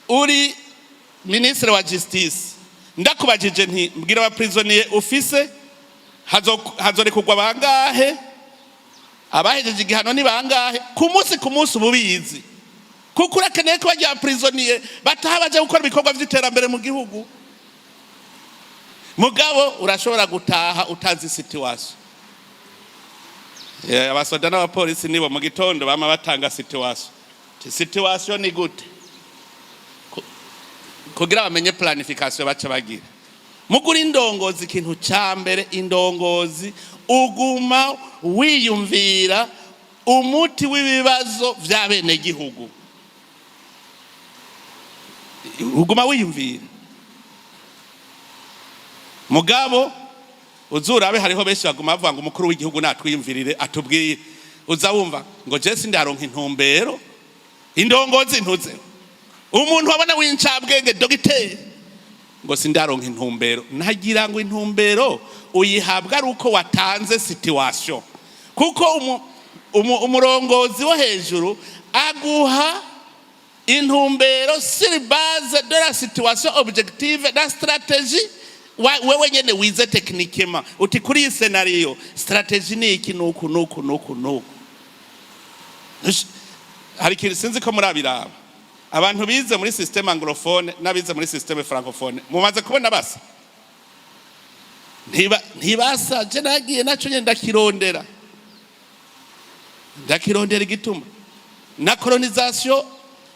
uri ministre wa justice, ndakubajije nti: mbwira aba prisonniers ufise, hazorekurwa bangahe, abahejeje igihano ni bangahe ku munsi ku munsi, uba ubizi, kuko urakeneye ko bajya prisonniers bataha baja gukora ibikorwa vy'iterambere mu gihugu. Mugabo urashobora gutaha utazi situation. Abasoda n'abapolisi nibo mu gitondo bama batanga situation. Situation ni gute? Kugira bamenye planification baca bagira. Mugura indongozi, ikintu ca mbere indongozi uguma wiyumvira umuti w'ibibazo vy'abenegihugu, uguma wiyumvira. Mugabo uzurabe, hariho benshi baguma bavuga ngo umukuru w'igihugu natwiyumvirire atubwiye. Uza wumva ngo je sindaronka intumbero. Indongozi ntuze umuntu wabona w'incabwenge, dogiteri, ngo sindaronka intumbero. Ntagira ngo intumbero uyihabwa ari uko watanze situation, kuko umurongozi wo hejuru aguha intumbero sur base de la situation objective na stratégie wewe nyene wize techniquement, uti: kuri iyi scénario stratégie ni iki, nuku nuku nuku nuku. Hari ikintu sinzi ko murabiraba. Abantu bize muri système anglophone n'abize muri système francophone, mumaze kubona basa? Ntibasa. Je nagiye naco nyene ndakirondera, ndakirondera igituma na colonisation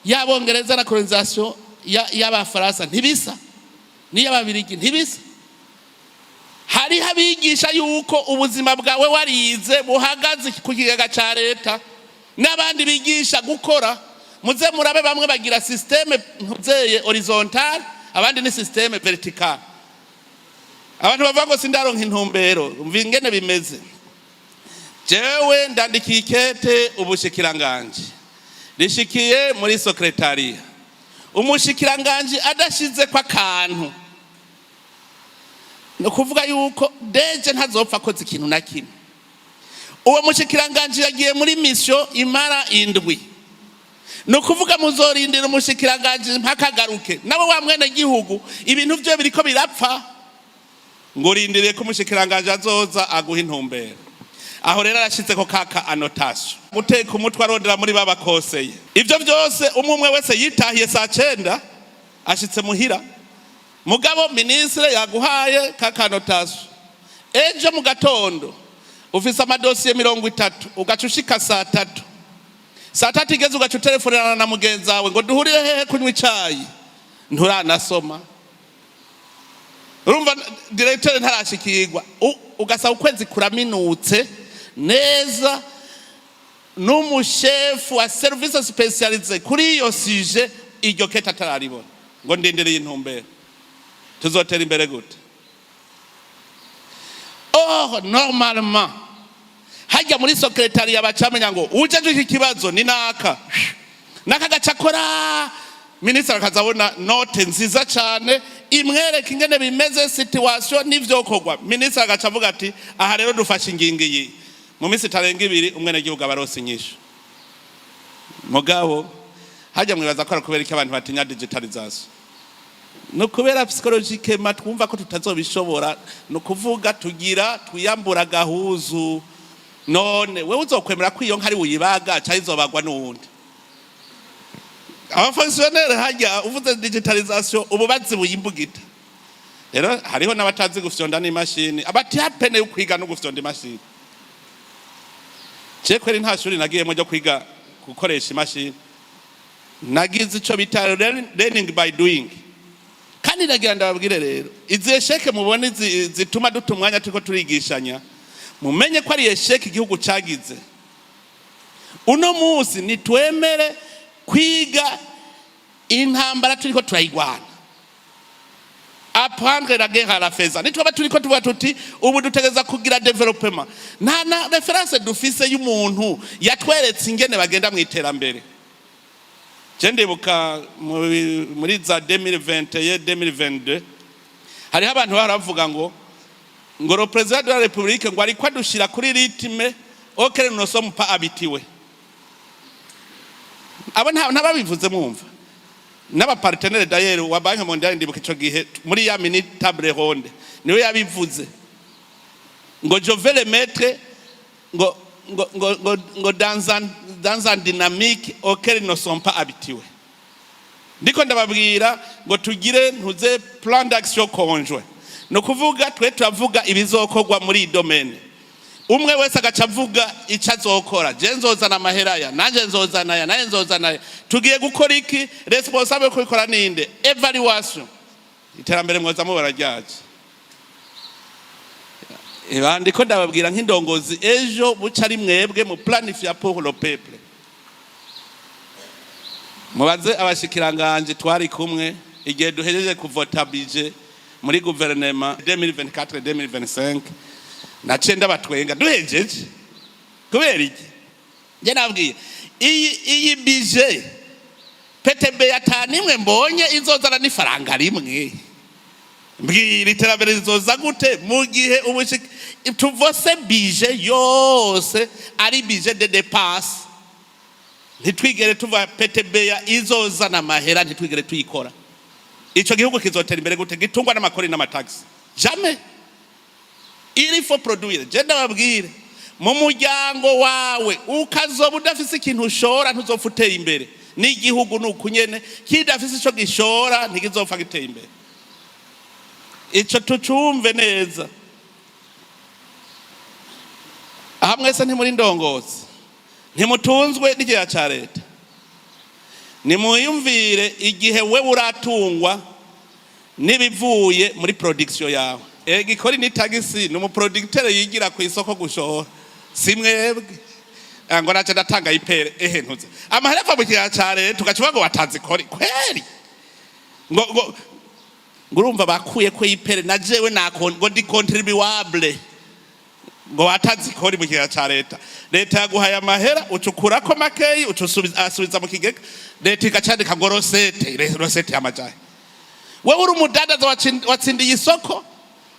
y'Abongereza na colonisation y'Abafaransa ntibisa, n'iy'Ababirigi ntibisa. Hariho abigisha yuko ubuzima bwawe warize buhagaze ku kigega ca leta, n'abandi bigisha gukora. Muze murabe, bamwe bagira système ntuzeye horizontale, abandi ni système verticale. Abantu bavuga ngo sindaronka intumbero, umva ingene bimeze. Jewe ndandikiye ikete ubushikiranganje, rishikiye muri secrétariat, umushikiranganje adashize ko akantu, ni ukuvuga yuko DG ntazopfa akoze ikintu na kimwe. Uwo mushikiranganje yagiye muri mission imara indwi, ni ukuvuga muzorindira umushikiranganje mpaka agaruke. Nawe wa mwene gihugu ibintu vyo biriko birapfa, ngo urindiriye ko umushikiranganje azoza aguha intumbero. Aho rero arashizeko kaka annotation, guteka umutwe arondera muri babakoseye. Ivyo vyose, umwe umwe wese yitahiye saa 9, ashitse muhira. Mugabo ministre yaguhaye kaka annotation, ejo mu gatondo ufise amadosiye 30, ugaca ushika saa 3. Saa 3 igeze, ugaca utelefonana na mugenzi wawe ngo duhurire hehe kunywa icayi. Nturanasoma, urumva directeur ntarashikirwa. Ugasaba ukwezi kuraminutse neza n'umushefu wa service spécialisé kuri iyo sujet, iryo kete atararibona, ngo ndindereye intumbero. Tuzotera imbere gute? Or normalement hajya muri secrétariat bacamenya ngo ujejwe iki kibazo ni naka naka, gaca akora. Minisitiri akazabona note nziza cyane imwereka ingene bimeze, situation n'ivyokorwa. Minisitiri agaca avuga ati: "Aha rero dufashe ingingo iyi." Mu minsi itarenga 2 umwenegihugu aba aronse inyishu. Mugabo hajya mwibaza ko ari kubera iki abantu batinya digitalisation? Ni ukubera psychologiquement twumva ko tutazobishobora. Ni ukuvuga tugira twiyambura agahuzu. None wewe uzokwemera ko iyo nka ari uyibaga cyangwa izobagwa n'uwundi? Abafonctionnaires hajya uvuze digitalisation ubu bazibuye imbugita. Rero hariho n'abatazi gufyonda n'imashini, abati pene yo kwiga no gufyonda imashini. Je kweri nta shuri nagiyemo ryo kwiga gukoresha imashini. Nagize ico bita learning by doing. Kandi nagira ndababwire rero, izi échecs mubona zituma duta umwanya turiko turigishanya, mumenye ko ari échec igihugu cagize. Uno munsi nitwemere kwiga intambara turiko turayigwana, apprendre la guerre à la faisant. Nitwaba turiko tuvuga tuti ubu dutegereza kugira développement, nta na référence dufise y'umuntu yatweretse ingene bagenda mu iterambere. Je ndibuka muri za 2021, 2022, hariho abantu bahora bavuga ngo le président de la République ngo ariko adushira kuri rythme auquel nous ne sommes pas habitués. Abo ntababivuze mwumva n'abapartenaires d'ailleurs wa Banque mondiale. Ndibuka ico gihe muri ya mini table ronde niwe yabivuze ngo je vais le mettre ngo dans un dynamique auquel ils ne sont pas habitués. Ndiko ndababwira ngo tugire ntuze plan d'action conjoint. Ni ukuvuga twe turavuga ibizokorwa muri iyi domaine, umwe wese agaca avuga icyo azokora: je nzozana amahera aya, nanjye nzozana aya, nanjye nzozana aya, tugiye gukora iki, responsable yo kubikora ninde, évaluation. Iterambere mwoza mubara ryaje. Ndiko ndababwira nk'indongozi, ejo buca ari mwebwe mu planifia pour le peuple. Mubaze abashikiranganje twari kumwe igihe duhejeje kuvota budget muri guverinema 2024 2025. Naciye ndabatwenga duhejeje. Kubera iki? Njye nabwiye iyi budget PTB atanu imwe mbonye izozana n'ifaranga rimwe. Mbwira, iterambere rizoza gute mu gihe tuvose budget yose ari budget de dépenses, ntitwigere tuva PTBA izozana amahera, ntitwigere tuyikora? Ico gihugu kizotera imbere gute gitungwa n'amakori n'amatagisi? Jamais. Il faut produire. Je ndababwire, mu muryango wawe ukazoba udafise ikintu ushora, ntuzopfa uteye imbere. N'igihugu ni uku nyene, kidafise ico gishora ntikizopfa giteye imbere. Ico tucumve neza. Aha mwese ntimuri ndongozi, ntimutunzwe n'ikigega ca leta. Nimuyumvire igihe we uratungwa n'ibivuye muri production yawe. Ega ikori ni tagisi, ni umuproducteur yigira ku isoko gushora, si mwebwe. Ngo nace ndatanga IPR. Ehe, ntuze amahera ava mu kigega ca leta, ugaca ngo watanze ikori kweri? Ngo urumva bakuye ko IPR na jewe nako ngo ndi contribuable. Ngo watanze ikori mu kigega ca leta, leta yaguhaye amahera, ucukurako makeyi, ucusubiza mu kigega, leta igacandika ngo recette, recette y'amajahe. Wewe uri umudandaza, watsindiye isoko,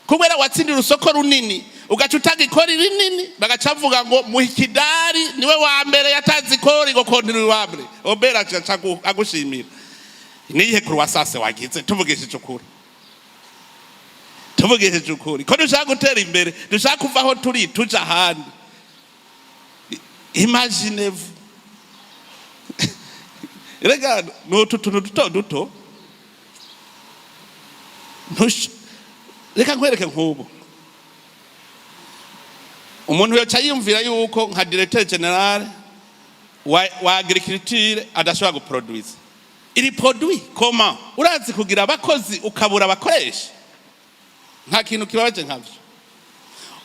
kubera watsindiye urusoko runini ugaca utanga ikori rinini, bagaca bavuga ngo muhikidari niwe wa mbere yatanze ikori, ngo contribuable obera aca agushimira. Niyihe croissance wagize? Tuvugishije ukuri, tuvugishije ukuri, ko dushaka gutera imbere, dushaka kuva aho turi tuja ahandi, imaginez-vous. Rega ni utu tuntu duto duto. Reka nkwereke, nk'ubu umuntu yoca yiyumvira yuko nka directeur général wa agriculture adashobora guproduiza. Iri produit comment? Urazi kugira abakozi ukabura abakoresha, nta kintu kibabaje nkavyo.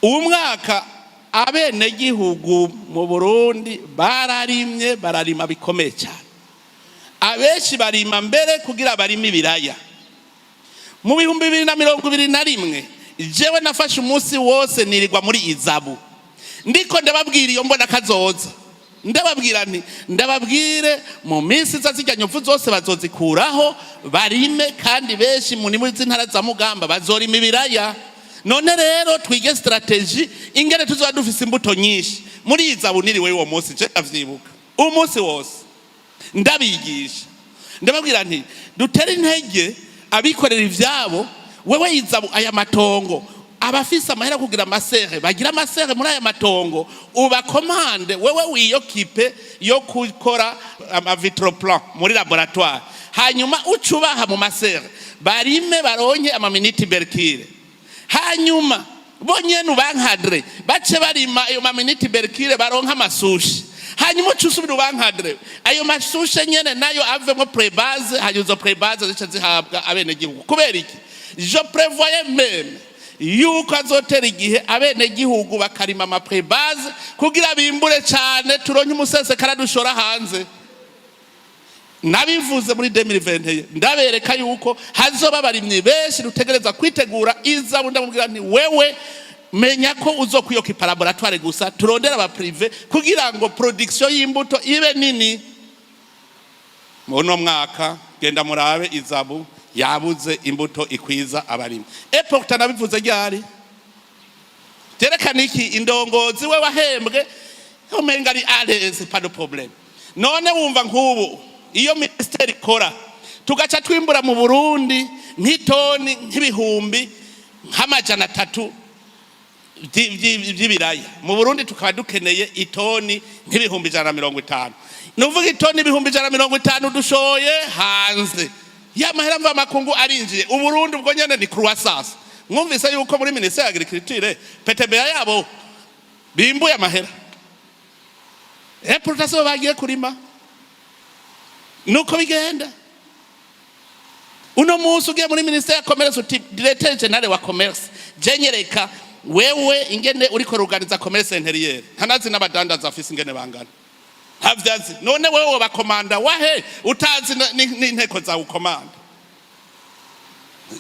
Uwu mwaka abenegihugu mu Burundi bararimye, bararima bikomeye cyane. Abenshi barima mbere kugira barime ibiraya. Mu 2021, jewe nafashe umunsi wose nirirwa muri ISABU, ndiko ndababwira iyo mbona kazoza. Ndababwira nti: "Ndababwire, mu minsi iza zirya nyovu zose bazozikuraho, barime, kandi benshi muri z'intara za Mugamba bazorima ibiraya. None rero twige stratégie ingene tuzoba dufise imbuto nyinshi." Muri ISABU niriwe uwo munsi, je ndavyibuka, umunsi wose ndabigisha, ndababwira nti: "Dutere intege abikorera ivyabo. Wewe ISABU, aya matongo, abafise amahera kugira amaserres bagira amaserres muri aya matongo, ubakomande. Wewe wiyoccupe yo gukora amavitroplants muri laboratoire, hanyuma ucubaha mu maserres barime, baronke amaminitubercules. Hanyuma bonyene ubaencadre, bace barima ayo maminitubercules, baronke amasouches. Hanyuma uce usubira ubaencadre, ayo masouches nyene nayo avemo prébases, hanyuma izo prébases zice zihabwa abenegihugu." Kubera iki? Je prévoyais même yuko azotera igihe abenegihugu bakarima amaprébases kugira bimbure cyane, turonke umusesekara dushora hanze. Nabivuze muri 2021, ndabereka yuko hazoba abarimyi benshi, dutegereza kwitegura. ISABU ndamubwira nti: "Wewe menya ko uzokwiyoccupa laboratoire gusa, turondera aba privés kugira ngo production y'imbuto ibe nini." Mu mwaka genda murabe, ISABU yabuze imbuto ikwiza abarimyi. Et pourtant nabivuze ryari? Byerekana iki? Indongozi we wahembwe umenga ari à l'aise, pas de problème. None wumva nk'ubu iyo ministeri ikora, tugaca twimbura mu Burundi nk'itoni nk'ibihumbi nk'amajana 3 vy'ibiraya, mu Burundi tukaba dukeneye itoni nk'ibihumbi 150, ni uvuga itoni 150,000 dushoye hanze, ya mahera mva makungu arinjiye Uburundi, ubwo nyene ni croissance. Mwumvise yuko muri ministère ya agriculture PTBA yabo bimbuye amahera, et pourtant bagiye kurima. Nuko bigenda. Uno munsi ugiye muri ministère ya commerce, uti: "Directeur général wa commerce, je nyereka wewe ingene uriko ruganiza commerce intérieur." Ntanazi n'abadandaza afise ingene bangana, ntavyazi. None wewe wobakomanda wahe utazi n'inteko zawe ukomanda?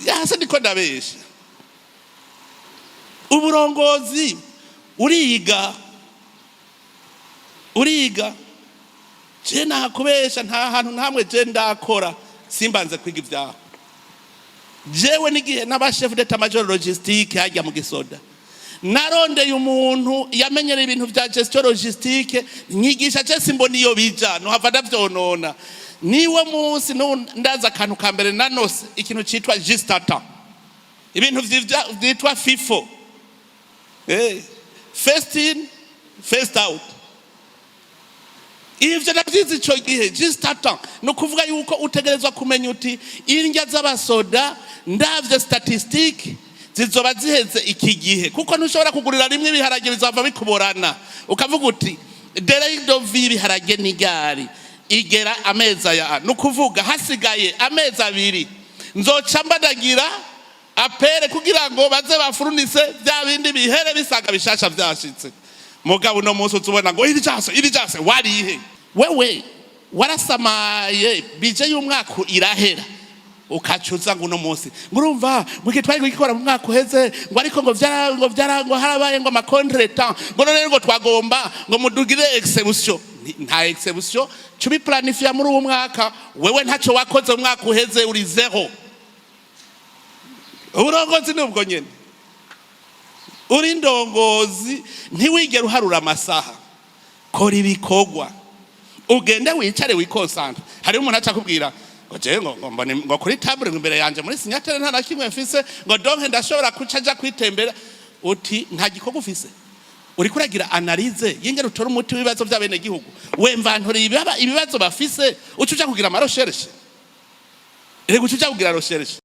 Yase ndiko ndabesha? Uburongozi uriga, uriga. Je nakubesha, nta hantu ntamwe je ndakora simbanze kwiga ivyaho. Jewe n'igihe n'aba chef d'état major logistique hajya mu gisoda, narondeye umuntu yamenyereye ibintu vya gestion logistique, nyigisha. Je simbona iyo bija, nohava ndavyonona. Niwe munsi ndaza akantu ka mbere nanose ikintu citwa juste à temps, ibintu vyitwa FIFO, first in first out. Ivyo navyize ico gihe. Juste à temps ni ukuvuga yuko utegerezwa kumenya uti: "Indya z'abasoda, ndavye statistique, zizoba ziheze iki gihe," kuko ntushobora kugurira rimwe ibiharage, bizava bikuborana. Ukavuga uti: "Délai de vie y'ibiharage n'igari igera amezi aya, ni ukuvuga hasigaye amezi 2, nzoca mbadagira appel kugira ngo baze bafournisse bya bindi bihere bisaga bishasha vyashitse." Mugabo uno munsi uzubona ngo iri jase, iri jase, warihe wewe? Warasamaye, budget y'umwaka irahera, ukacuza ngo uno munsi ngo urumva ngo iki twari gukora mu mwaka uheze, ngo ariko ngo vyara ngo harabaye ngo amacontretemps, ngo none ngo twagomba ngo mudugire exception. Nta exception, cubi planifia muri uwo mwaka. Wewe ntaco wakoze mu mwaka uheze, uri zéro. Uburongozi ni ubwo nyene. Uri indongozi, ntiwigere uharura amasaha, kora ibikorwa, ugende wicare wiconcentre. Hariho umuntu aca akubwira ngo jewe ngo mbone ngo kuri table, ngo imbere yanje muri signature nta na kimwe mfise, ngo donc ndashobora kuca aja kwitembera. Uti nta gikorwa ufise, uriko uragira analyse y'ingene utora umuti w'ibibazo by'abenegihugu. Wemvanture ibibazo bafise, uca uja kugira amarecherches. Erega uca uja kugira recherche.